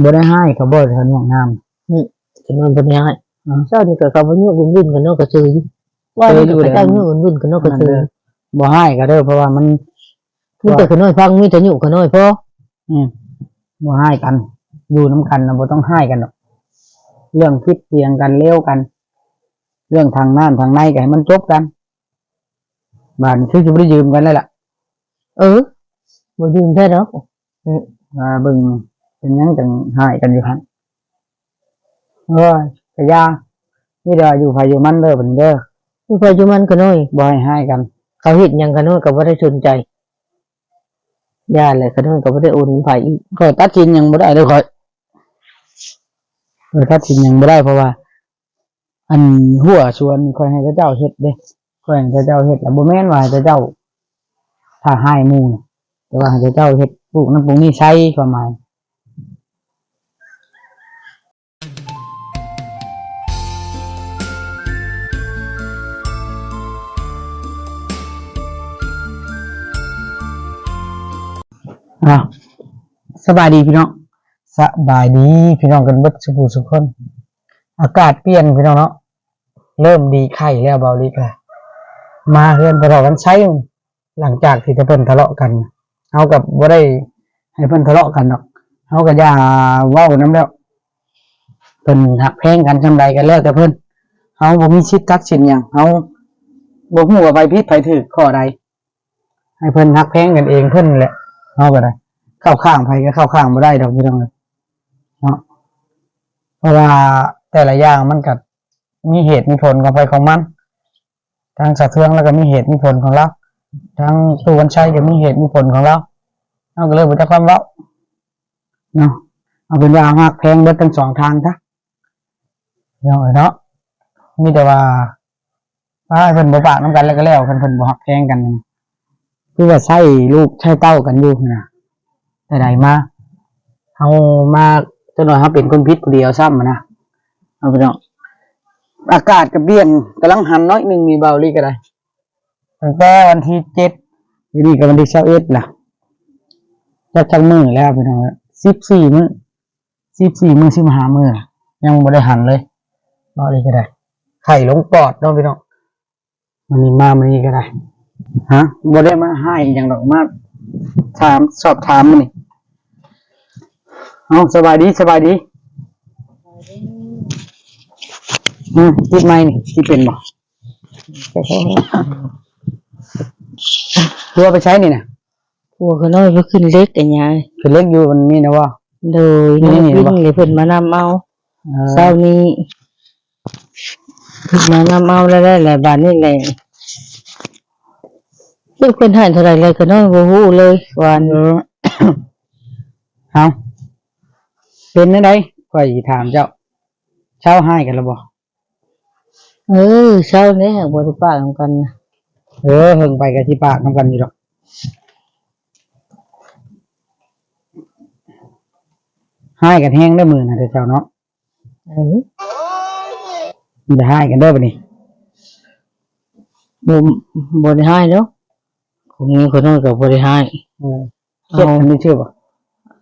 ບໍ່ໄດ້ຮ້າຍເຂົາບໍ່ ເຂົານວກນ້ຳ. ອືມ ຂະນ້ອຍບໍ່ໄດ້ຮ້າຍ. ອືມ ເຊົ້ານີ້ກໍເຂົາບໍ່ຍົກວຸ້ນໆ ຂະນ້ອຍກໍຊື່ຢູ່. ວ່ານີ້ກໍເຂົາເຈົ້າຍົກວຸ້ນໆ ຂະນ້ອຍກໍຊື່. ບໍ່ຮ້າຍເຂົາເດີ ເພາະວ່າມັນ ມີແຕ່ຂະນ້ອຍຟັງ ມີແຕ່ຍຸຂະນ້ອຍພໍ. ອືມ ບໍ່ຮ້າຍກັນ ຢູ່ນຳກັນນະ ບໍ່ຕ້ອງຮ້າຍກັນດອກ. ເລື່ອງຜິດຖຽງກັນ ເລວກັນ ເລື່ອງທາງນ້ຳທາງໃນກໍໃຫ້ມັນຈົບກັນ. ບາດນີ້ຄືຊິບໍ່ໄດ້ຢືມກັນແລ້ວລະ. ເອີ ບໍ່ຢືມແທ້ດອກ. ອືມ ວ່າເບິ່ງເປັນຫຍັງຈັ່ງຮ້າຍກັນຢູ່ຫັ້ນ. ໂອ້ຍ ກະຢ່າ ມີແຕ່ວ່າຢູ່ໃຜຢູ່ມັນເດີ ບັດນີ້ເດີ. ຢູ່ໃຜຢູ່ມັນຂະນ້ອຍ ບໍ່ໃຫ້ຮ້າຍກັນ. ເຂົາເຮັດຫຍັງຂະນ້ອຍກໍບໍ່ໄດ້ສົນໃຈ. ຢ່າແຫຼະ ຂະນ້ອຍກໍບໍ່ໄດ້ໂອນເງິນໃຜອີກ. ຂ້ອຍຕັດສິນຫຍັງບໍ່ໄດ້ເດີ ຂ້ອຍ ຂ້ອຍຕັດສິນຫຍັງບໍ່ໄດ້ ເພາະວ່າ ອັນຮົ້ວສວນຂ້ອຍໃຫ້ເຂົາເຈົ້າເຮັດເດ້ ຂ້ອຍໃຫ້ເຂົາເຈົ້າເຮັດ ລະບໍ່ແມ່ນວ່າໃຫ້ເຂົາເຈົ້າຖ້າຮ້າຍໝູ່ ແຕ່ວ່າໃຫ້ເຂົາເຈົ້າເຮັດ ປູກນັ້ນປູກນີ້ໃສ່ ຄວາມໝາຍ. ອ້າວ ສະບາຍດີພີ່ນ້ອງ ສະບາຍດີພີ່ນ້ອງກັນເບິດສູ່ຜູ້ສູ່ຄົນ. ອາກາດປ່ຽນພີ່ນ້ອງເນາະ ເລີ່ມດີໄຂ້ແລ້ວ ເບົາລິກະ ມາເຮືອນພໍ່ເຖົ້າວັນໄຊ ຫຼັງຈາກທີ່ເພິ່ນທະເລາະກັນ ເຮົາກໍບໍ່ໄດ້ໃຫ້ເພິ່ນທະເລາະກັນດອກ ເຮົາກໍຢ່າເວົ້ານຳແລ້ວ. ເພິ່ນຮັກແພງກັນສ່ຳໃດກໍແລ້ວແຕ່ເພິ່ນ ເຮົາບໍ່ມີສິດຕັດສິນຫຍັງ ເຮົາບໍ່ຮູ້ວ່າໃຜຜິດໃຜຖືກຂໍ້ໃດ. ໃຫ້ເພິ່ນຮັກແພງກັນເອງເພິ່ນແຫຼະ ເຮົາກໍໄດ້ ເຂົ້າຂ້າງໃຜກໍເຂົ້າຂ້າງບໍ່ໄດ້ດອກພີ່ນ້ອງເອີຍເນາະ ເພາະວ່າແຕ່ລະຢ່າງມັນກໍມີເຫດມີຜົນຂອງໃຜຂອງມັນ. ທາງສາວເທືອງລາວກໍມີເຫດມີຜົນຂອງລາວ ທາງຕູ້ວັນໄຊກໍມີເຫດມີຜົນຂອງລາວ ເຮົາກໍເລີຍບໍ່ຈັກຄວາມເວົ້າເນາະ. ເອົາເປັນວ່າເຮົາຮັກແພງເບິດທັງສອງທາງຊະ ພີ່ນ້ອງເອີຍເນາະ ມີແຕ່ວ່າ ປາ ໃຫ້ເພິ່ນບໍ່ປາກນຳກັນແລ້ວກໍແລ້ວ ຄັນເພິ່ນບໍ່ຮັກແພງກັນ ຄືວ່າໃຊ້ລູກໃຊ້ເຕົ້າກັນຢູ່ຫັ້ນນະ ແຕ່ໃດມາ ເຮົາມາ ຈັກໜ້ອຍເຮົາເປັນຄົນຜິດຜູ້ດຽວຊ້ຳຫັ້ນນະ ເອົາພີ່ນ້ອງ. ອາກາດກໍປ່ຽນ ກຳລັງຫັນໜ້ອຍໜຶ່ງນີ້ ເບົາລີກໍໄດ້ ຕັ້ງແຕ່ວັນທີເຈັດ ດຽວນີ້ກໍວັນທີຊາວເອັດລະ ຈັກ ຈັກມື້ແລ້ວພີ່ນ້ອງ ສິບສີ່ມື້ ສິບສີ່ມື້ ສິບຫ້າມື້ ຍັງບໍ່ໄດ້ຫັນເລີຍ ເບົາລີກໍໄດ້ ໄຂ້ລົງປອດເນາະພີ່ນ້ອງ. ມື້ນີ້ມາມື້ນີ້ກໍໄດ້ ຮະ ບໍ່ໄດ້ມາຮ້າຍອີ່ຫຍັງດອກ ມາຖາມ ສອບຖາມມື້ນີ້. ເອົາ ສະບາຍດີ ສະບາຍດີ ອືມ ຕິດໄມນີ້ ຊິເປັນບໍ່? ຜົວໄປໃສນີ້ນະ? ຜົວຂ້ານ້ອຍໄປຂຶ້ນເຫຼັກ ອາຍາຍ ຂຶ້ນເຫຼັກຢູ່ອັນນີ້ນະບໍ່? ໂດຍ ນີ້ ນີ້ ນີ້ ນີ້ ນີ້ ເພິ່ນມານຳເອົາ ເອີ ເຊົ້ານີ້ ເພິ່ນມານຳເອົາແລ້ວ ແລ້ວບາດນີ້ແຫຼະ ຈັກເພິ່ນໃຫ້ເທົ່າໃດແລ້ວ ຂ້ານ້ອຍບໍ່ຮູ້ເລີຍວ່າ ເອີ ເອົາ ເປັນແນວໃດ? ຂ້ອຍຊິຖາມເຈົ້າ ເຊົາຮ້າຍກັນແລ້ວບໍ່? ເອີ ເຊົາແລ້ວ ບໍ່ໄດ້ປາກນຳກັນນະ ເອີ ເຫິງໄປກໍຊິປາກນຳກັນຢູ່ດອກ ຮ້າຍກັນແຮງເດີມື້ນະເຈົ້າເນາະ ເອີ ຢ່າຮ້າຍກັນເດີບັດນີ້ ບໍ່ ບໍ່ໄດ້ຮ້າຍດອກ ຂອງນີ້ຂ້ານ້ອຍກໍບໍ່ໄດ້ຮ້າຍ ເອີ ເຮັດອັນນີ້ຊື່ບໍ່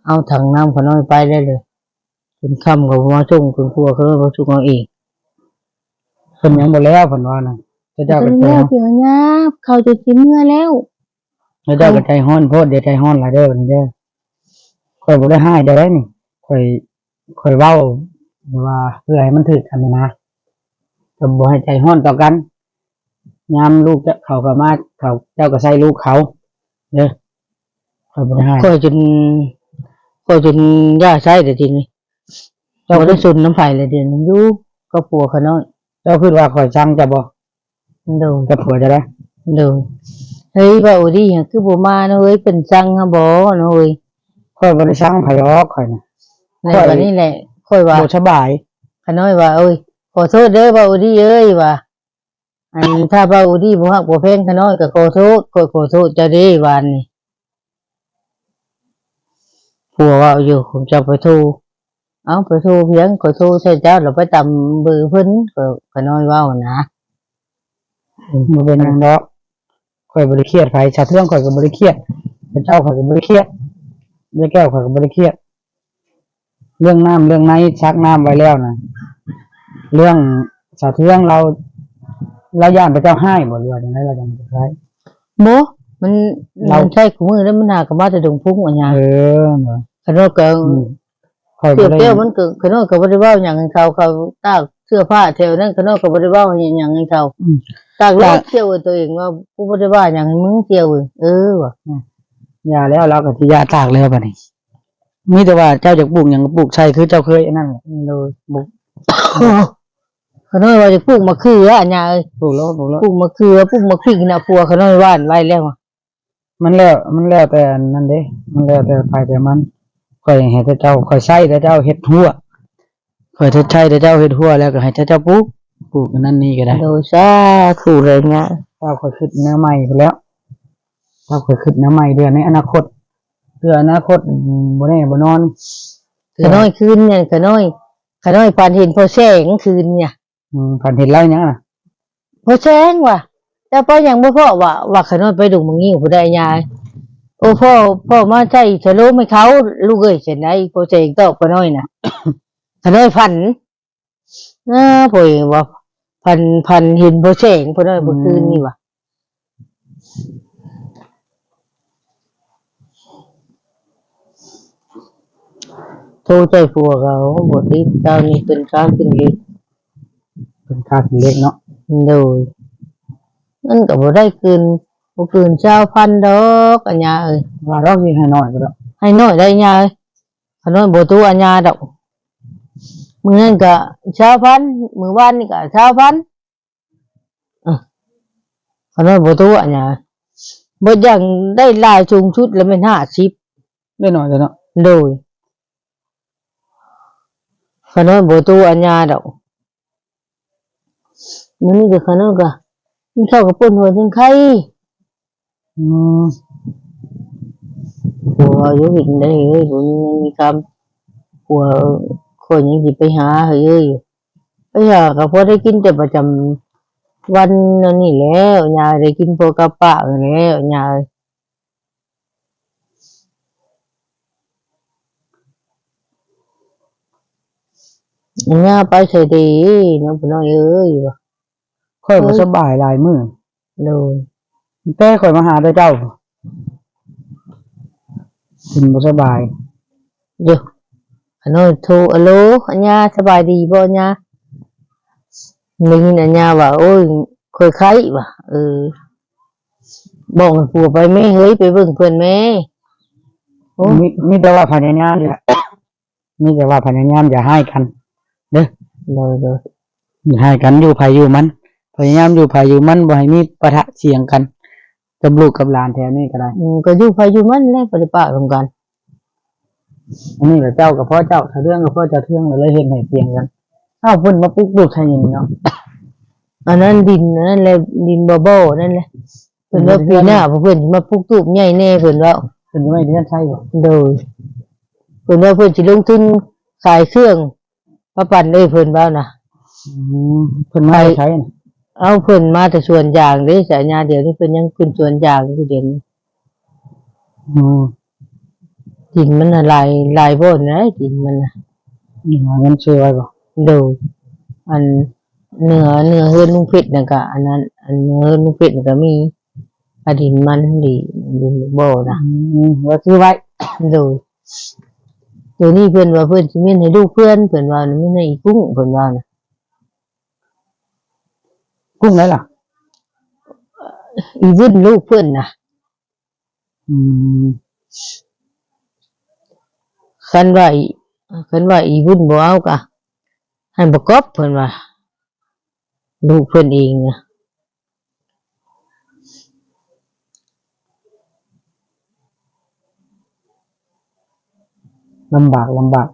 ເອົາຖັງນ້ຳຂ້ານ້ອຍໄປໄດ້ເລີຍ ຈົນຄ່ຳກໍບໍ່ມາສົ່ງ ຈົນຜົວຂ້ານ້ອຍມາສົ່ງເອົາເອງ ເພິ່ນຍັງບໍ່ແລ້ວເພິ່ນວ່ານະ ເຈົ້າກໍໃຈຮ້ອນ ເຈົ້າກໍໃຈຮ້ອນ ເຂົາຈະຊິເມືອແລ້ວ ເຈົ້າກໍໃຈຮ້ອນໂພດ ຢ່າໃຈຮ້ອນຫຼາຍເດີບັດນີ້ເດີ ຂ້ອຍບໍ່ໄດ້ຮ້າຍໃດໆນີ້ ຂ້ອຍ ຂ້ອຍເວົ້າແບບວ່າເພື່ອໃຫ້ມັນຖືກກັນນະ ກໍບໍ່ໃຫ້ໃຈຮ້ອນຕໍ່ກັນ ຍາມລູກເຈົ້າເຂົ້າກໍມາ ເຂົາ ເຈົ້າກໍໃສ່ລູກເຂົາເດີ ຂ້ອຍບໍ່ໄດ້ຮ້າຍ ຂ້ອຍຈົນ ຂ້ອຍຈົນຢ່າໃຊ້ແລ້ວທີນີ້ ເຈົ້າ ບໍ່ໄດ້ຊົນນຳໃຜແລ້ວ ດຽວນີ້ຢູ່ກັບຜົວຂ້ານ້ອຍ ເຈົ້າຄິດວ່າຂ້ອຍຊັງເຈົ້າບໍ່? ໂດຍ ກັບຜົວເຈົ້າໄດ໋ ໂດຍ ເຮີ້ຍ ເວົ້າດີ ຄືບໍ່ມາເນາະເອີຍ ເພິ່ນຊັງເຮົາບໍ່ເນາະເອີຍ ຂ້ອຍບໍ່ໄດ້ຊັງໃຜດອກ ຂ້ອຍນະ ແລ້ວ ຂ້ອຍ ບັດນີ້ແຫຼະ ຂ້ອຍວ່າ ບໍ່ສະບາຍ ຂ້ານ້ອຍວ່າ ໂອ້ຍ ຂໍໂທດເດີ ເວົ້າດີເອີຍ ວ່າ ອັນ ຖ້າເວົ້າດີບໍ່ຮັກບໍ່ແພງຂ້ານ້ອຍກໍຂໍໂທດ ຂ້ອຍຂໍໂທດເຈົ້າເດ້ ວານນີ້ ຜົວເວົ້າຢູ່ ຂອງເຈົ້າໄປໂທ ເອົ້າ ໄປໂທພຽງ ຂ້ອຍໂທໃສ່ເຈົ້າ ແລ້ວໄປຕາມເບີເພິ່ນ ຂ້ອຍ ຂ້ານ້ອຍເວົ້ານະ ບໍ່ເປັນຫຍັງດອກ ຂ້ອຍບໍ່ໄດ້ຄຽດໃຜ ສາເທືອງຂ້ອຍກໍບໍ່ໄດ້ຄຽດ ເຈົ້າຂ້ອຍກໍບໍ່ໄດ້ຄຽດ ເອື້ອຍແກ້ວຂ້ອຍກໍບໍ່ໄດ້ຄຽດ ເລື່ອງນ້ຳເລື່ອງໃນ ຊັກນ້ຳໄວ້ແລ້ວນະ ເລື່ອງສາວເທືອງລາວ ລາວຢ້ານພະເຈົ້າຮ້າຍບໍ່ ຫຼືວ່າຈັ່ງໃດ ລາວຈັ່ງບໍ່ໃຊ້? ບໍ່ ມັນ ລາວ ມັນໃຊ້ຄູ່ມື້ແລ້ວ ມັນຫາກໍມາແຕ່ດົງພຸງອັນຫຍັງ. ເອີ ເນາະ ຂະນ້ອຍກໍ ອືມ ຂ້ອຍບໍ່ໄດ້ ແກ້ວມັນກໍ ຂະນ້ອຍກໍບໍ່ໄດ້ເວົ້າຫຍັງໃຫ້ເຂົາ ເຂົາຕາກເສື້ອຜ້າແຖວນັ້ນ ຂະນ້ອຍກໍບໍ່ໄດ້ເວົ້າຫຍັງໃຫ້ເຂົາ. ອືມ ຕາກໂລດ ຕາກ ສ່ຽວເອີຍ ຕົວເອງວ່າ ກູບໍ່ໄດ້ວ່າຫຍັງໃຫ້ມຶງ ສ່ຽວເອີຍ. ເອີ ວ່າ ອືມ ຢ່າແລ້ວ ລາວກໍຊິຢ່າຕາກແລ້ວບັດນີ້. ມີແຕ່ວ່າເຈົ້າຢາກປູກຫຍັງກໍປູກໃສ່ ຄືເຈົ້າເຄີຍອັນນັ້ນແຫຼະ. ໂດຍ ບຸກ ຂະນ້ອຍວ່າຈະປູກໝາກເຂືອ ອັນຍາເອີຍ. ປູກໂລດ ປູກໂລດ ປູກໝາກເຂືອ ປູກໝາກພິກນະ ຜົວຂະນ້ອຍຫວ່ານໄວ້ແລ້ວ. ມັນແລ້ວ ມັນແລ້ວແຕ່ອັນນັ້ນເດ້ ມັນແລ້ວແຕ່ໃຜແຕ່ມັນ. ຂ້ອຍໃຫ້ແຕ່ເຈົ້າ ຂ້ອຍໃຊ້ແຕ່ເຈົ້າເຮັດຮົ້ວ ຂ້ອຍຊົດໃຊ້ແຕ່ເຈົ້າເຮັດຮົ້ວ ແລ້ວກໍໃຫ້ແຕ່ເຈົ້າປູກ ປູກອັນນັ້ນນີ້ກໍໄດ້. ໂດຍ ສາທຸເລີຍຍາ. ຖ້າຂ້ອຍຄິດແນວໃໝ່ພຸ້ນແລ້ວ ຖ້າຂ້ອຍຄິດແນວໃໝ່ ເທື່ອໃນອະນາຄົດ ເທື່ອອະນາຄົດບໍ່ແນ່ບໍ່ນອນ. ຂະນ້ອຍຄືນນີ້ ຂະນ້ອຍ ຂະນ້ອຍຝັນເຫັນພໍ່ແສງຄືນນີ້. ອືມ ຝັນເຫັນລາວຫຍັງນະ? ພໍ່ແສງວ່າ ເຈົ້າໄປຫຍັງບໍ່ພໍ້ວ່າ ວ່າຂະນ້ອຍໄປດົງໝາກງິ້ວພຸ້ນໃດຍາຍ. ໂອ້ ພໍ່ ພໍ່ມາໃສ່ສະໂລມໃຫ້ເຂົາລູກເອີຍ. ຈັ່ງໃດ ພໍ່ແສງຕອບຂະນ້ອຍນະ. ຂະນ້ອຍຝັນ ນະ ພໍ່ເອງວ່າ ຝັນ ຝັນເຫັນພໍ່ແສງ ພໍ່ນ້ອຍ ອືມ ເມື່ອຄືນນີ້ວ່າ ໂທໃສ່ຜົວກໍບໍ່ຕິດ. ເຊົ້ານີ້ເພິ່ນຄ້າກິນເຫຼັກ ເພິ່ນຄ້າກິນເຫຼັກເນາະ. ໂດຍ ມັນກໍບໍ່ໄດ້ເກີນ ບໍ່ເກີນຊາວພັນດອກ ອັນຍາເອີຍ. ວ່າດອກ ຊິໃຫ້ໜ້ອຍກໍດອກ ໃຫ້ໜ້ອຍໄດ້ຍາເອີຍ. ຂະນ້ອຍບໍ່ຕົວະອາຍາດອກ. ມື້ນັ້ນກະຊາວພັນ ມື້ວານນີ້ກະຊາວພັນ. ເອີ ຂະນ້ອຍບໍ່ຕົວະອາຍາ. ເບິດຢ່າງໄດ້ຫຼາຍ ສູງສຸດລະແມ່ນຫ້າສິບ. ໄດ້ໜ້ອຍແລ້ວເນາະ. ໂດຍ ຂະນ້ອຍບໍ່ຕົວະອາຍາດອກ. ມື້ນີ້ກໍ ຂ້ານ້ອຍກໍກິນເຂົ້າກັບປົ່ນຫົວຈັ່ງໄຄ. ອືມ ຜົວຢູ່ເຮັດໄດ້ເອີຍ ບໍ່ມີເງິນມີຄຳ ຜົວຂ້ອຍຍັງຊິໄປຫາເອີຍ ໄປຫາກໍພໍໄດ້ກິນແຕ່ປະຈຳວັນນັ້ນນີ້ແຫຼ້ວ ຍ່າໄດ້ກິນພໍກັບປາກແລ້ວ ຍ່າເອີຍ. ຍາໄປໃສເດເນາະ ພໍ່ນ້ອຍເອີຍ ຂ້ອຍບໍ່ສະບາຍຫຼາຍມື້. ໂດຍ ແຕ່ຂ້ອຍມາຫາແຕ່ເຈົ້າ ເພິ່ນບໍ່ສະບາຍ. ເອີ ຂ້ານ້ອຍໂທ ອາໂລ ອັນຍາ ສະບາຍດີບໍ່ ອັນຍາ? ໄດ້ຍິນອັນຍາວ່າ ໂອ້ຍ ຂ້ອຍໄຂ້ວ່າ. ເອີ ບອກໃຫ້ຜົວໄປແມ່ເຮີ້ຍ ໄປເບິ່ງເພິ່ນແມ່. ໂອ້ ມີ ມີແຕ່ວ່າພະຍາຍາມນີ້ແຫຼະ ມີແຕ່ວ່າພະຍາຍາມຢ່າຮ້າຍກັນເດີ. ໂດຍ ໂດຍ ຢ່າຮ້າຍກັນ ຢູ່ໃຜຢູ່ມັນ ພະຍາຍາມຢູ່ໃຜຢູ່ມັນ ບໍ່ໃຫ້ມີປະທະສຽງກັນກັບລູກກັບຫຼານແຖວນີ້ກໍໄດ້. ອືມ ກໍຢູ່ໃຜຢູ່ມັນແຫຼະ ບໍ່ໄດ້ປະນຳກັນ. ອັນນີ້ລະເຈົ້າກໍພໍເຈົ້າ ເທື່ອເລື່ອງກໍພໍເຈົ້າເທື່ອງ ລະເລີຍເຮັດໃຫ້ສຽງກັນ. ເອົ້າ ເພິ່ນມາປຸກລູກໃສ່ຫຍັງເນາະ? ອັນນັ້ນດິນ ອັນນັ້ນແຫຼະ ດິນບໍ່ບໍ່ນັ້ນແຫຼະ. ເພິ່ນວ່າປີໜ້າພວກເພິ່ນຊິມາປຸກຕູບໃຫຍ່ແດ່ ເພິ່ນເວົ້າ. ເພິ່ນຊິໄວ້ເຮືອນໃຊ້ບໍ່? ໂດຍ ເພິ່ນວ່າເພິ່ນຊິລົງທຶນຂາຍເຄື່ອງມາປັ່ນເອີຍ ເພິ່ນເວົ້ານະ. ອືມ ເພິ່ນມາແຕ່ໃສນະ? ເອົາ ເພິ່ນມາແຕ່ສວນຢາງເດ້ ສາຍາດຽວນີ້ເພິ່ນຍັງຂຶ້ນສວນຢາງຢູ່ດຽວນີ້. ອືມ ດິນມັນນະຫຼາຍ ຫຼາຍບ່ອນໃດ໋ ດິນມັນນະ. ອືມ ເງິນຊື້ໄວ້ບໍ່? ໂດຍ ອັນເໜືອ ເໜືອເຮືອນລຸງເພັດນັ້ນກະ ອັນນັ້ນ ອັນເໜືອເຮືອນລຸງເພັດນັ້ນກະມີ ອາ ດິນມັນດີ ດິນບໍ່ນະ. ອືມ ວ່າຊື້ໄວ້. ໂດຍ ໂຕນີ້ເພິ່ນວ່າເພິ່ນຊິມ້ຽນໃຫ້ລູກເພິ່ນ ເພິ່ນວ່ານະ ມ້ຽນໃຫ້ອີກຸ້ງ ເພິ່ນວ່ານະ. ກຸ້ງໃດລະ? ອີວຸ້ນລູກເພິ່ນນະ. ອືມ ຄັນວ່າອີ ຄັນວ່າອີວຸ້ນບໍ່ເອົາກະໃຫ້ບັກກອບ ເພິ່ນວ່າ ລູກເພິ່ນເອງນະ. ລຳບາກ ລຳບາກ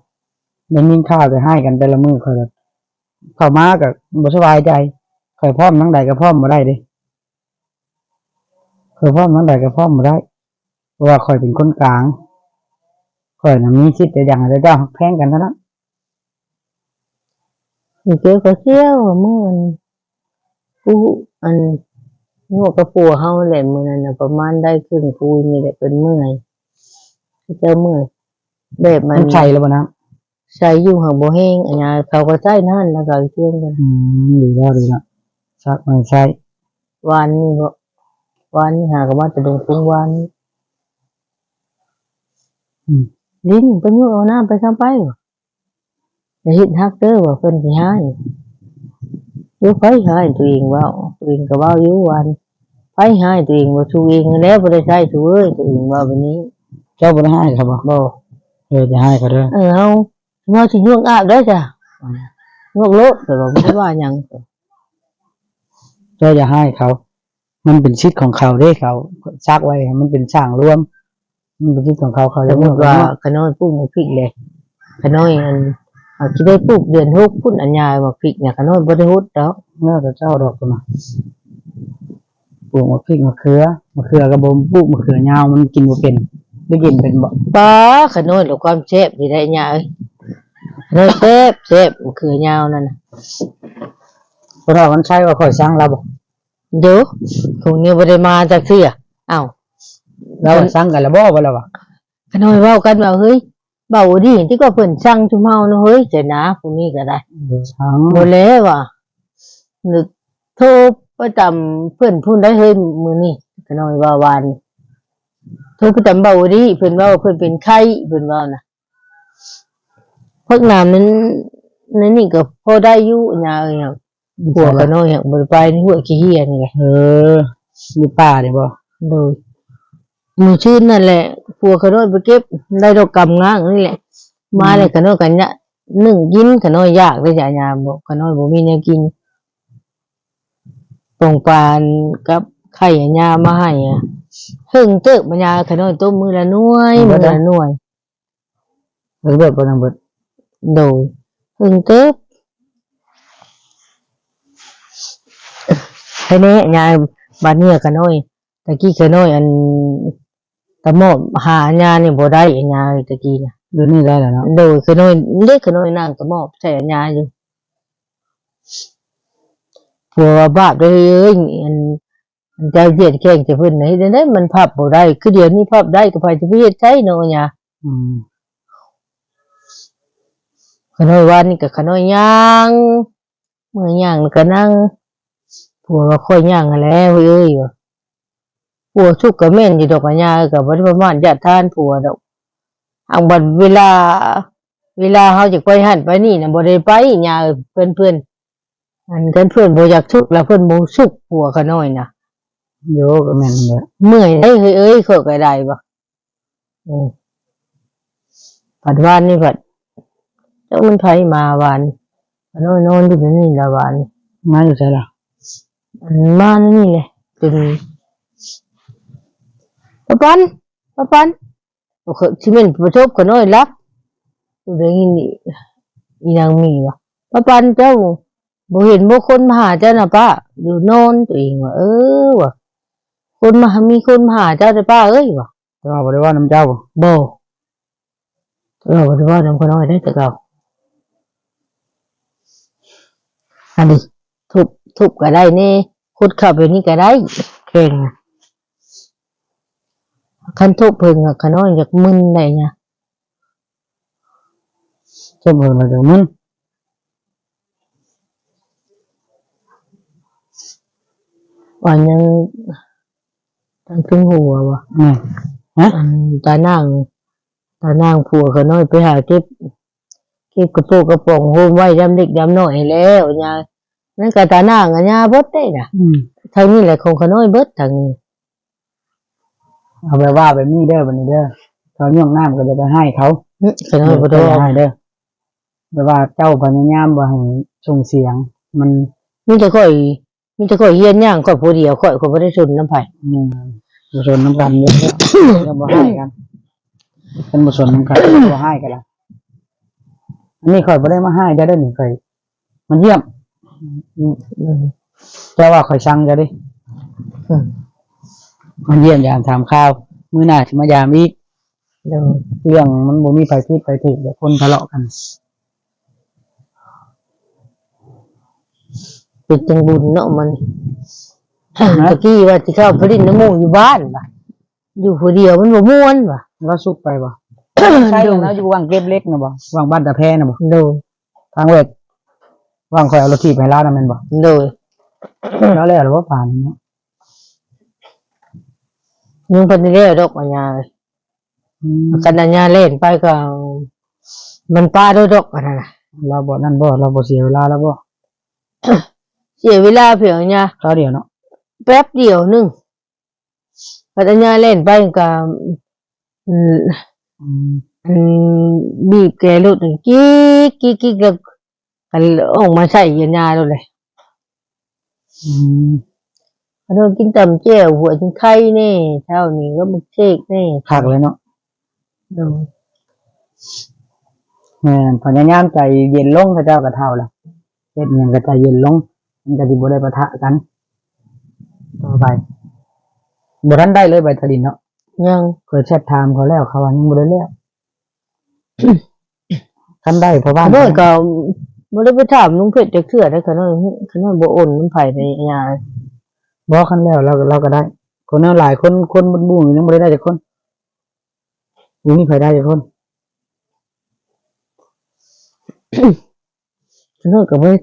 ໄດ້ຍິນຂ່າວແຕ່ຮ້າຍກັນແຕ່ລະມື້ ຂ້ອຍ ເຂົ້າມາກໍບໍ່ສະບາຍໃຈ ຂ້ອຍພ້ອມທາງໃດກໍພ້ອມບໍ່ໄດ້ເດ້. ຂ້ອຍພ້ອມທາງໃດກໍພ້ອມບໍ່ໄດ້ ເພາະວ່າຂ້ອຍເປັນຄົນກາງ ຂ້ອຍນະມີສິດແຕ່ຢາກໃຫ້ເຈົ້າຮັກແພງກັນເທົ່ານັ້ນ. ເຈົ້າກໍສ່ຽວວ່າມື້ອັນ ຜູ້ອັນ ງົວກັບຜົວເຮົາແຫຼະ ມື້ນັ້ນນະ ປະມານໄດ້ເຄິ່ງຄຸຍນີ້ແຫຼະ ເພິ່ນເມື່ອຍ ເຂົາເຈົ້າເມື່ອຍ ແບບມັນ ມັນໃສ່ແລ້ວບໍ່ນ້ຳ? ໃຊ້ຢູ່ຫາກບໍ່ແຮງ ອັນຍາເຂົາກໍໃຊ້ນັ້ນ ແລ້ວກໍເຄື່ອງກັນ. ອືມ ດີແລ້ວ ດີແລ້ວ ຊັກໃໝ່ໃຊ້. ວານນີ້ບໍ່ ວານນີ້ຫາກໍມາແຕ່ດົງປຸງວານນີ້. ອືມ ລິງ ໄປຍົກເອົານ້ຳໄປຊຳໄປ ຢ່າເຮັດຮັກເດີວ່າເພິ່ນຊິຮ້າຍ. ຢູ່ ໃຜຮ້າຍ ຕົວເອງເວົ້າ ຕົວເອງກໍເວົ້າຢູ່ວ່າ ໃຜຮ້າຍ ຕົວເອງວ່າ ຕົວເອງຫັ້ນແຫຼະບໍ່ໄດ້ໃຊ້ ຕົວເອີຍ ຕົວເອງເວົ້າແບບນີ້. ເຈົ້າບໍ່ໄດ້ຮ້າຍເຂົາບໍ່? ບໍ່. ເອີ ຢ່າຮ້າຍເຂົາເດີ. ເອີ ເຮົາເຮົາຊິຍົກອາບໄດ້ຈ້ະ ຍົກໂລດ ແບບວ່າບໍ່ໄດ້ວ່າຫຍັງ. ເຈົ້າຢ່າຮ້າຍເຂົາ ມັນເປັນສິດຂອງເຂົາເດ້ ເຂົາສັກໄວ້ໃຫ້ມັນເປັນສ້າງລວມ ມັນເປັນສິດຂອງເຂົາ ເຂົາຢາກ ສົມມຸດວ່າ ຂະນ້ອຍປູກໝາກພິກເດ້ ຂະນ້ອຍ ອັນ ເຮົາຊິໄດ້ປູກເດືອນຫົກພຸ້ນ ອັນຍາໝາກພິກນະ ຂະນ້ອຍບໍ່ໄດ້ຫົດດອກ. ແລ້ວແຕ່ເຈົ້າດອກພຸ້ນນະ ປູກໝາກພິກ ໝາກເຂືອ ໝາກເຂືອກໍບໍ່ປູກ ໝາກເຂືອຍາວ ມັນກິນບໍ່ເປັນ ໄດ້ກິນເປັນບໍ່? ປ້າ ຂະນ້ອຍລະຄວາມແຊບນີ້ແຫຼະຍາເອີຍ ຂະນ້ອຍແຊບ ແຊບ ໝາກເຂືອຍາວນັ້ນນະ. ບໍ່ເຖົ້າວັນໄຊວ່າຂ້ອຍຊັງລາວບໍ່? ໂດ ຄົງນີ້ບໍ່ໄດ້ມາຈັກເທື່ອ. ອ້າວ ລາວວ່າຊັງກັນລະບໍ່ ວ່າລາວວ່າ ຂະນ້ອຍເວົ້າກັນວ່າ ເຮີ້ຍ ເບົາດີຕິ ກໍເພິ່ນຊັງຊຸມເຮົານະເຮີ້ຍ ຈັ່ງນະ ຜູ້ນີ້ກໍໄດ້ ບໍ່ຊັງ ບໍ່ແລວ່າ ນຶກໂທໄປຕາມເພິ່ນພຸ້ນໄດ້ເຮີ້ຍ ມື້ນີ້ ຂະນ້ອຍວ່າວານ ໂທໄປຕາມເບົາດີ ເພິ່ນເວົ້າເພິ່ນເປັນໄຂ້ ເພິ່ນເວົ້ານະ. ຜັກໜາມນັ້ນ ໃນນີ້ກໍພໍໄດ້ຢູ່ ຍາເອີຍ ຜົວຂ້ານ້ອຍຫາກບໍ່ໄດ້ໄປ ໃນຫ້ວຍຂີ້ເຫຍນີ້ແຫຼະ. ເອີ ຢູ່ປ່ານີ້ບໍ່? ໂດຍ ມື້ຊືນນັ້ນແຫຼະ ຜົວຂ້ານ້ອຍໄປເກັບ ໄດ້ດອກກຳງາງນີ້ແຫຼະ ມາແລ້ວ ອືມ ຂ້ານ້ອຍກໍຍະ ໜຶ້ງກິນ ຂ້ານ້ອຍຢາກເດ້ ຢາ ຍາບໍ່ ຂ້ານ້ອຍບໍ່ມີແນວກິນ ປ່ອງປານກັບໄຂ່ຍາມາໃຫ້ ເຫິງເຕີບ ຍາຂ້ານ້ອຍຕົ້ມມື້ລະໜ່ວຍ ມື້ລະໜ່ວຍ. ເອີ ເບິດບໍ່ນຳເບິດ? ໂດຍ ເຫິງເຕີບ ໃຫ້ແນ່ຍາຍ ບາດນີ້ຂ້ານ້ອຍ ຕະກີ້ຂ້ານ້ອຍ ອັນ ຕະໝອບຫາຍານີ້ບໍ່ໄດ້ ຍາຕະກີ້ນະ ດຽວນີ້ໄດ້ແລ້ວເນາະ. ໂດຍ ຂ້ານ້ອຍເດ້ ຂ້ານ້ອຍນັ່ງຕະໝອບໃສ່ຍາຢູ່ ຜົວວ່າບາບເດີເອີຍ ອັນ ອັນເຈົ້າຢຽດແຂ້ງໃສ່ເພິ່ນນະ ເຮັດຈັ່ງໃດມັນພັບບໍ່ໄດ້ ຄືດຽວນີ້ພັບໄດ້ ກໍໃຜຈະໄປເຮັດໃຊ້ເນາະຍາ. ອືມ ຂ້ານ້ອຍວ່ານີ້ກໍຂ້ານ້ອຍຍ່າງ ເມື່ອຍຍ່າງແລ້ວກໍນັ່ງ ຜົວວ່າຂ້ອຍຍ່າງຫັ້ນແຫຼະເອີຍ ວ່າຜົວທຸກກໍແມ່ນຢູ່ດອກ ຍາເອີຍ ກໍບໍ່ໄດ້ປະມາດຍາດທ່ານຜົວດອກ ອັງບັດເວລາ ເວລາເຮົາຈະໄປຫັ້ນໄປນີ້ນະ ບໍ່ໄດ້ໄປ ຍາເອີຍ ເພິ່ນ ເພິ່ນ ອັນຄັນເພິ່ນບໍ່ຢາກທຸກລະເພິ່ນບໍ່ຊຸກຜົວຂ້ານ້ອຍນະ. ໂຍ ກໍແມ່ນແຫຼະ ເມື່ອຍໄດ໋ເຮີ້ຍເອີຍ ຂ້ອຍກໍໄດ້ບໍ່ ເອີ ພັດວານນີ້ພັດ ຈັກມັນໃຜມາວານ ຂ້ານ້ອຍນອນຢູ່ນີ້ລະວານ ມາຢູ່ໃສລະ ອັນມານີ້ແຫຼະ ຈົນ ປາປັນ ປາປັນ ໂອເຄ ຊິແມ່ນປະສົບຂ້ານ້ອຍຫຼັບ ໄດ້ຍິນອີນາງມີວ່າ ປາປັນ ເຈົ້າບໍ່ເຫັນບໍ່ຄົນມາຫາເຈົ້ານະປ້າ ຢູ່ນອນ ຕົວເອງວ່າ ເອີ ວ່າ ຄົນມາ ມີຄົນມາຫາເຈົ້າເດີ້ປ້າເອີຍ ວ່າ ແຕ່ວ່າບໍ່ໄດ້ເວົ້ານຳເຈົ້າບໍ່? ບໍ່ ແຕ່ວ່າບໍ່ໄດ້ເວົ້ານຳຂ້ານ້ອຍເດ້ແຕ່ເກົ່າ ອັນນີ້ ທຸບ ທຸບກໍໄດ້ແນ່ ຂຸດເຂົ້າໄປນີ້ກໍໄດ້ ແຂງ ຄັນທຸບເພິ່ນກໍຂະນ້ອຍຢາກມຶນໄດ໋ນະ ທຸບເພິ່ນກໍຢາກມຶນ ວ່າຍັງ ທັງເທິງຫົວບໍ່ ແມ່ນ ຮະ ອັນຕານາງ ຕານາງຜົວຂະນ້ອຍໄປຫາເກັບ ເກັບກະໂປະກະປ໋ອງໂຮມໄວ້ຍາມເດັກຍາມນ້ອຍແລ້ວຍາ ນັ້ນກະຕານາງອາຍາເບິດເດ້ນະ ອືມ ທາງນີ້ແຫຼະຂອງຂະນ້ອຍເບິດທາງນີ້ ເອົາແບບວ່າແບບນີ້ເດີ ບັດນີ້ເດີ ເຂົາຍົກນ້ຳກໍຢ່າໄປຮ້າຍເຂົາ ອືມ ຂະນ້ອຍບໍ່ຕ້ອງຮ້າຍເດີ ແບບວ່າເຈົ້າພະຍາຍາມບໍ່ໃຫ້ສົ່ງສຽງ ມັນ ມີແຕ່ຂ້ອຍ ມີແຕ່ຂ້ອຍຮຽນຍ່າງຂ້ອຍຜູ້ດຽວ ຂ້ອຍ ຂ້ອຍບໍ່ໄດ້ຊົນນຳໃຜ ແມ່ນ ບໍ່ຊົນນຳກັນເດີ ຢ່າບໍ່ຮ້າຍກັນ ຄັນບໍ່ຊົນນຳກັນ ບໍ່ຮ້າຍກັນລະ ອັນນີ້ຂ້ອຍບໍ່ໄດ້ມາຮ້າຍເຈົ້າເດີນີ້ ຂ້ອຍມາຢ້ຽມ ອືມ ເຈົ້າວ່າຂ້ອຍຊັງເຈົ້າເດ້ ອືມ ມາຢ້ຽມຢາມຖາມຂ່າວ ມື້ໜ້າຊິມາຢາມອີກ ໂດຍ ເລື່ອງມັນບໍ່ມີໃຜຜິດໃຜຖືກ ແຕ່ຄົນທະເລາະກັນ ເປັນຈັ່ງບຸນເນາະມັນ ຮະ ຕະກີ້ວ່າຊິເຂົ້າໄປຫຼິ້ນນຳໝູ່ຢູ່ບ້ານວ່າ ຢູ່ຜູ້ດຽວມັນບໍ່ມ່ວນວ່າ ລາວສຸກໄປບໍ່? ໃຊ້ ໂດຍ ລາວຢູ່ວັງເກັບເຫຼັກນະບໍ່? ວັງບ້ານຕາແພນະບໍ່? ໂດຍ ທາງເວີກ ວັງຂ້ອຍເອົາລົດຖີບໃຫ້ລາວນະແມ່ນບໍ່? ໂດຍ ລາວແລ້ວລະບໍ່? ປານນີ້ເນາະ ຍັງບໍ່ທັນໄດ້ແລ້ວດອກ ອາຍາ. ອືມ ຄັນອາຍາແລ່ນໄປກໍມັນປະໂດດດອກ ອັນນັ້ນນະ ລາວບໍ່ນັ້ນບໍ່? ລາວບໍ່ເສຍເວລາລາວບໍ່? ເສຍເວລາພຽງອາຍາ ຄາວດຽວເນາະ ແປັບດຽວໜຶ່ງ. ພັດອາຍາແລ່ນໄປກໍ ອືມ ອືມ ອັນ ບີບແກລົດ ກິກໆໆ ແລ້ວກໍອອກມາໃສ່ອາຍາໂລດເລີຍ. ອືມ ຂະນ້ອຍກິນຕຳແຈ່ວ ຫົວຈິງໄຄແດ່ ເຊົ້ານີ້ກໍບັກເສກແດ່ ຄັກເລີຍເນາະ. ໂດຍ ແມ່ນ ພະຍາຍາມໃຈເຢັນລົງ ເຂົາເຈົ້າກໍເຖົ້າລະ ເຮັດຫຍັງກໍໃຈເຢັນລົງ ມັນກໍຊິບໍ່ໄດ້ປະທະກັນຕໍ່ໄປ. ບໍ່ທັນໄດ້ເລີຍໃບຕາດິນເນາະ? ຍັງ ຂ້ອຍແຊັດຖາມເຂົາແລ້ວ ເຂົາວ່າຍັງບໍ່ໄດ້ແລ້ວ. ຄັນໄດ້ພໍ່ບ້ານ ຂ້ານ້ອຍກໍບໍ່ໄດ້ໄປຖາມລຸງເພັດຈັກເທື່ອເດ້ ຂ້ານ້ອຍ ຂ້ານ້ອຍບໍ່ໂອນນຳໃຜໃດຍາ. ບໍ່ ຄັນແລ້ວລາວ ລາວກໍໄດ້. ຄົນແນວຫຼາຍຄົນ ຄົນໝົດໝູ່ຍັງບໍ່ໄດ້ໄດ້ຈັກຄົນ ບໍ່ມີໃຜໄດ້ຈັກຄົນ. ຂະນ້ອຍກໍບໍ່ໄດ້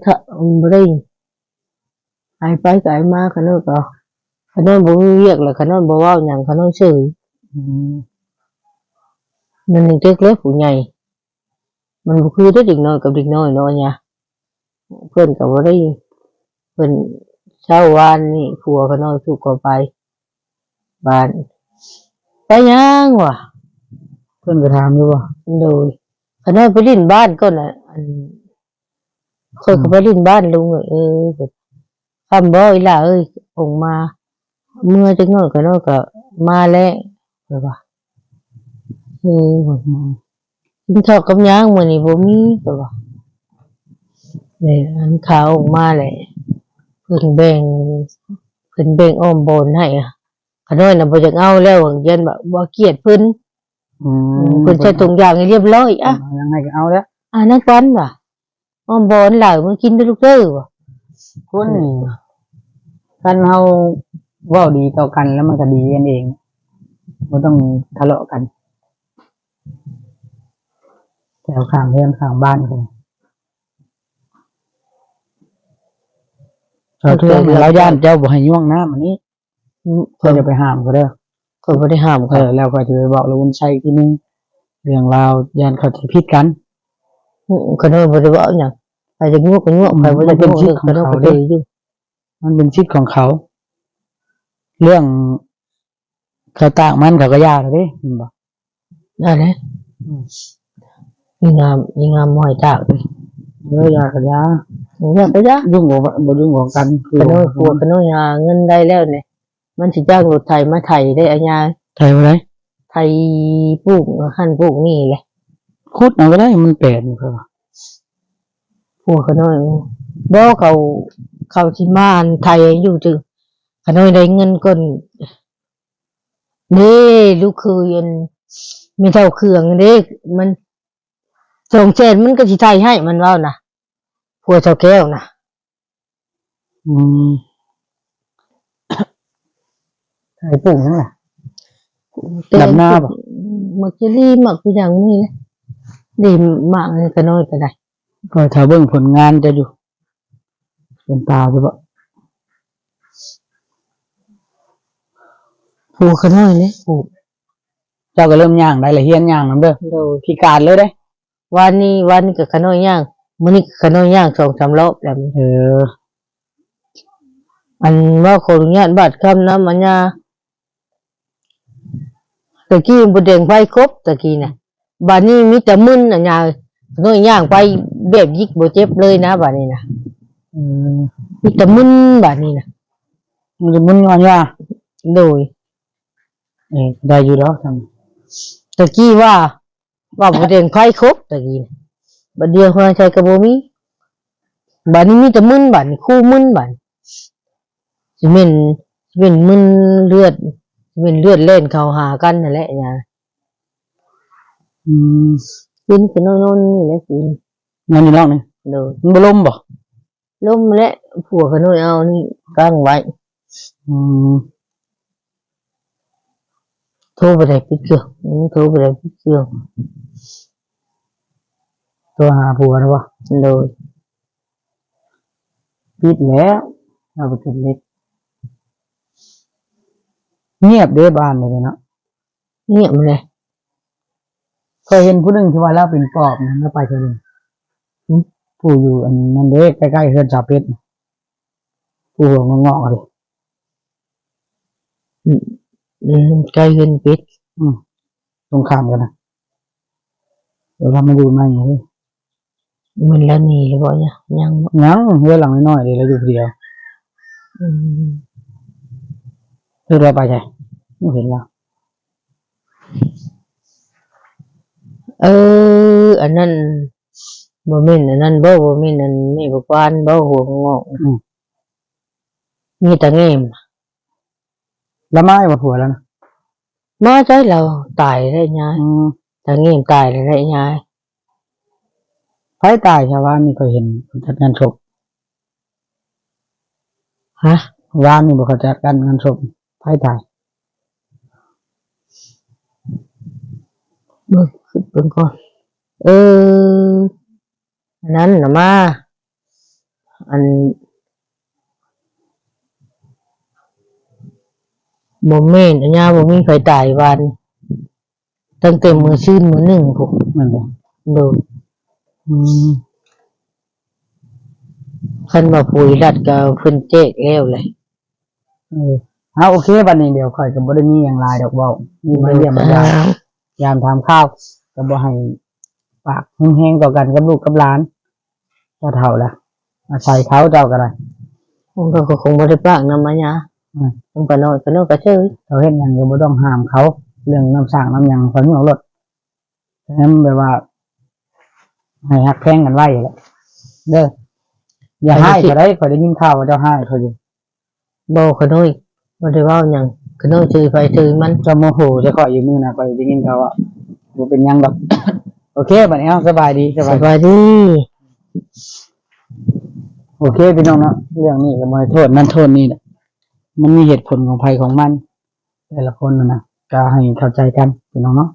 ບໍ່ໄດ້ ອາຍໄປກໍອາຍມາ ຂະນ້ອຍກໍ ຂະນ້ອຍບໍ່ມີວຽກແລ້ວ ຂະນ້ອຍບໍ່ເວົ້າຫຍັງ ຂະນ້ອຍເສີຍ. ອືມ ມັນຍັງເດັກເລີຍຜູ້ໃຫຍ່ ມັນບໍ່ຄືເດັກນ້ອຍກັບເດັກນ້ອຍເນາະຍາ. ເພິ່ນກໍບໍ່ໄດ້ ເພິ່ນເຊົ້າວານນີ້ ຜົວຂະນ້ອຍຖືກເຂົາໄປ ບ້ານ ໄປຫຍັງວະ? ເພິ່ນກໍຖາມຢູ່ບໍ່? ໂດຍ ຂະນ້ອຍໄປຫຼິ້ນບ້ານກ່ອນນະ ອັນ ຂ້ອຍກໍໄປຫຼິ້ນບ້ານລຸງ ເອີ ຄ່ຳບໍ່ອີ່ຫຼ້າເອີຍ? ອອກມາ ເມື່ອຈັກໜ້ອຍກໍນ້ອຍກໍມາແລ້ວ ຂ້ອຍວ່າ ເອີ ກິນເຂົ້າກັບຫຍັງມື້ນີ້? ບໍ່ມີ ຂ້ອຍວ່າ. ແລ້ວອັນຂາອອກມາແຫຼະ ເພິ່ນແບ່ງ ເພິ່ນແບ່ງອ້ອມບ່ອນໃຫ້ ຂະນ້ອຍນະບໍ່ຢາກເອົາແລ້ວ ຢ້ານວ່າບໍ່ກຽດເພິ່ນ. ອືມ ເພິ່ນໃສ່ຖົງຢາງໃຫ້ລຽບຮ້ອຍ ອະ ເອົາຫຍັງໃຫ້ກໍເອົາແລ້ວ ອາ ນັກວັນວ່າ ອ້ອມບ່ອນຫຼາຍ ມື້ກິນເດີລູກເດີວ່າ. ຄົນນີ້ ຄັນເຮົາເວົ້າດີຕໍ່ກັນແລ້ວມັນກໍດີກັນເອງ ບໍ່ຕ້ອງທະເລາະກັນ ແຖວຂ້າງເຮືອນຂ້າງບ້ານກໍ ເຂົາທວງໃຫ້ລາວ ຢ້ານເຈົ້າບໍ່ໃຫ້ຍ່ວງນ້ຳອັນນີ້. ອືມ ເຈົ້າຢ່າໄປຫ້າມເຂົາເດີ ຂ້ອຍບໍ່ໄດ້ຫ້າມເຂົາ. ເອີ ແລ້ວຂ້ອຍຊິໄປບອກລະວຸນໄຊອີກທີໜຶ່ງ ເລື່ອງລາວ ຢ້ານເຂົ້າໃຈຜິດກັນ. ອືມ ຂ້ອຍບໍ່ໄດ້ເວົ້າຫຍັງ ໃຜຢາກຍົວະກໍຍົວະ ອືມ ໃຜບໍ່ຢາກຍົວະ ມັນເປັນສິດຂອງເຂົາເດ້ ມັນເປັນສິດຂອງເຂົາ. ເລື່ອງເຂົາຕາກມັນ ເຂົາກໍຢ່າແລ້ວເດ້ ແມ່ນບໍ່? ອັນໃດ ອືມ ອີງາມ ອີງາມບໍ່ໃຫ້ຕາກ ເອີ ຢ່າກໍຢ່າ ຢ່າກໍຢ່າ ຫຍຸ້ງກໍບໍ່ຫຍຸ້ງກັນ. ຂະນ້ອຍ ຜົວຂະນ້ອຍຫາເງິນໄດ້ແລ້ວນີ້ ມັນຊິຈ້າງລົດໄຖມາໄຖໄດ້ອາຍາ. ໄຖບໍ່ໄດ້ ໄຖປູກຫັ້ນປູກນີ້ແຫຼະ ຂຸດເອົາກໍໄດ້ ມັນແປນ. ເຂົາວ່າ ຜົວຂະນ້ອຍ ບໍ່ ເຂົາ ເຂົາຊິມາໄຖຢູ່ ຈຶ່ງຂະນ້ອຍໄດ້ເງິນກ່ອນ ເດ້ ລູກເຂີຍອັນແມ່ເຖົ້າເຄືອງເດ້ ມັນສອງແສນ ມັນກໍຊິໄຖໃຫ້ ມັນເວົ້ານະ ຜົວເຖົ້າແກ້ວນະ. ອືມ ໄຖປູກຫຍັງລະ? ດຳນາບໍ່? ໝາກເຈລີ ໝາກຄືຫຍັງນີ້ແຫຼະ ດີໝາກຂະນ້ອຍກໍໄດ້. ຂ້ອຍຖ້າເບິ່ງຜົນງານເຈົ້າຢູ່ ເປັນຕາຢູ່ບໍ່? ຜູກຂະນ້ອຍນີ້ ຜູກ. ເຈົ້າກໍເລີ່ມຍ່າງໄດ້ລະ ຮຽນຍ່າງນຳເດີ. ໂດຍ ພິການເລີຍເດ້. ວານນີ້ ວານນີ້ກໍຂະນ້ອຍຍ່າງ ມື້ນີ້ກໍຂະນ້ອຍຍ່າງສອງສາມລອບແລ້ວ. ເອີ ອັນ ເວົ້າຂໍອະນຸຍາດບາດຄຳນຳ ອັນຍາ ຕະກີ້ບໍ່ແດງໄຟຄົບ ຕະກີ້ນະ ບາດນີ້ມີແຕ່ມຶນ ອັນຍາ ນ້ອຍຍ່າງໄປແບບຢິກບໍ່ເຈັບເລີຍນະ ບາດນີ້ນະ. ອືມ ມີແຕ່ມຶນບາດນີ້ນະ ມີແຕ່ມຶນຍ້ອນຢາ. ໂດຍ ເອີ ໄດ້ຢູ່ດອກ. ຕະກີ້ວ່າ ວ່າບໍ່ແດງໄຟຄົບຕະກີ້ນະ ບາດດຽວຫາໃສກໍບໍ່ມີ ບາດນີ້ມີແຕ່ມຶນ ບາດນີ້ຄູ່ມຶນ ບາດນີ້ ຊິແມ່ນ ຊິແມ່ນມຶນເລືອດ ຊິແມ່ນເລືອດແລ່ນເຂົ້າຫາກັນຫັ້ນແຫຼະຍາ. ອືມ ຄືນກໍນອນນີ້ແຫຼະ ຄືນ ນອນຢູ່ນອກນີ້. ໂດຍ ມັນບໍ່ລົມບໍ່? ລົມແຫຼະ ຜົວຂະນ້ອຍເອົານີ້ກັ້ງໄວ້. ອືມ ໂທໄປໄດ້ປິດເຄື່ອງ ອືມ ໂທໄປໄດ້ປິດເຄື່ອງ. ໂທຫາຜົວນະບໍ່? ໂດຍ. ປິດແລ້ວ ລາວໄປເກັບເຫຼັກ. ງຽບເດ້ບ້ານນີ້ເນາະ. ງຽບແຫຼະ. ຂ້ອຍເຫັນຜູ້ໜຶ່ງທີ່ວ່າລາວເປັນປອບນັ້ນ ລາວໄປໃສເດ້? ຫື? ຜູ້ຢູ່ອັນນັ້ນເດ້ ໃກ້ໆເຮືອນສາວເປັດ ຜູ້ຫົວງອກໆເດ້. ອືມ ອືມ ໃກ້ເຮືອນເປັດ. ອືມ ຕົງຂ້າມກັນນະ. ເອີ ລາວມາຢູ່ໃໝ່ເດ້. ແມ່ນລາວໜີແລ້ວບໍ່? ຍັງ ຍັງບໍ່? ຍັງ ເຮືອນຫຼັງນ້ອຍໆເດ້ ລາວຢູ່ຜູ້ດຽວ. ອືມ ເຮັດໄດ້ໄປໃສ? ບໍ່ເຫັນລາວ. ເອີ ອັນນັ້ນ ບໍ່ແມ່ນອັນນັ້ນບໍ່? ບໍ່ແມ່ນອັນແມ່ບັກວານບໍ່? ຫົວງອກ. ອືມ ມີຕາແງມ. ລະມາຢູ່ບໍ່ ຜົວລາວນະ? ມາໃສ ລາວຕາຍແລ້ວຍາຍ. ອືມ ຕາແງມຕາຍແລ້ວຍາຍ. ໃຜຕາຍຊະ? ວານນີ້ຂ້ອຍເຫັນເຂົາຈັດງານສົບ. ຮະ? ວານນີ້ບໍ່ ເຂົາຈັດງານສົບ ໃຜຕາຍ? ເບິ່ງ ຄິດເບິ່ງກ່ອນ. ເອີ ອັນນັ້ນນະມາ ອັນ ບໍ່ແມ່ນ ອັນຍາບໍ່ມີໃຜຕາຍວານ ຕັ້ງແຕ່ມື້ຊືນມື້ໜຶ່ງພຸ້ນ. ແມ່ນບໍ່? ໂດຍ. ອືມ ຄັນວ່າປຸ໋ຍລັດກໍເພິ່ນແຈກແລ້ວແຫຼະ. ເອີ ເອົາ ໂອເຄ ບັດນີ້ດຽວຂ້ອຍກໍບໍ່ໄດ້ມີຫຍັງຫຼາຍດອກເວົ້າ ມີມາຢ້ຽມມາຢາມ ຢາມຖາມຂ່າວ ກໍບໍ່ໃຫ້ປາກຮຸນແຮງຕໍ່ກັນກັບລູກກັບຫຼານ. ເຈົ້າເຖົ້າລະ ອາໄສເຂົາເຈົ້າກໍໄດ້. ເຂົາກໍຄົງບໍ່ໄດ້ປາກນຳມາຍາ. ອືມ ເຂົານ້ອຍ ເຂົານ້ອຍກໍເຊີຍ ເຂົາເຮັດຫຍັງກໍບໍ່ຕ້ອງຫ້າມເຂົາ ເລື່ອງນ້ຳສ້າງນ້ຳຫຍັງຂ້ອຍເວົ້າໂລດ. ແມ່ນແບບວ່າໃຫ້ຮັກແພງກັນໄວ້ແຫຼະເດີ. ຢ່າຮ້າຍເຂົາໄດ໋ ຂ້ອຍໄດ້ຍິນຂ່າວວ່າເຈົ້າຮ້າຍເຂົາຢູ່. ບໍ່ ຂະນ້ອຍບໍ່ໄດ້ເວົ້າຫຍັງ ຂະນ້ອຍຖືໃຜຖືມັນ. ເຈົ້າໂມໂຫໃສ່ຂ້ອຍຢູ່ມື້ນະ ຂ້ອຍໄດ້ຍິນຂ່າວວ່າ ບໍ່ເປັນຫຍັງດອກ. ໂອເຄ ບັດນີ້ເອົາ ສະບາຍດີ ສະບາຍ ສະບາຍດີ. ໂອເຄ ພີ່ນ້ອງເນາະ ເລື່ອງນີ້ກໍບໍ່ໃຫ້ໂທດນັ້ນໂທດນີ້ແຫຼະ ມັນມີເຫດຜົນຂອງໃຜຂອງມັນ ແຕ່ລະຄົນຫັ້ນນະ ກໍໃຫ້ເຂົ້າໃຈກັນ ພີ່ນ້ອງເນາະ.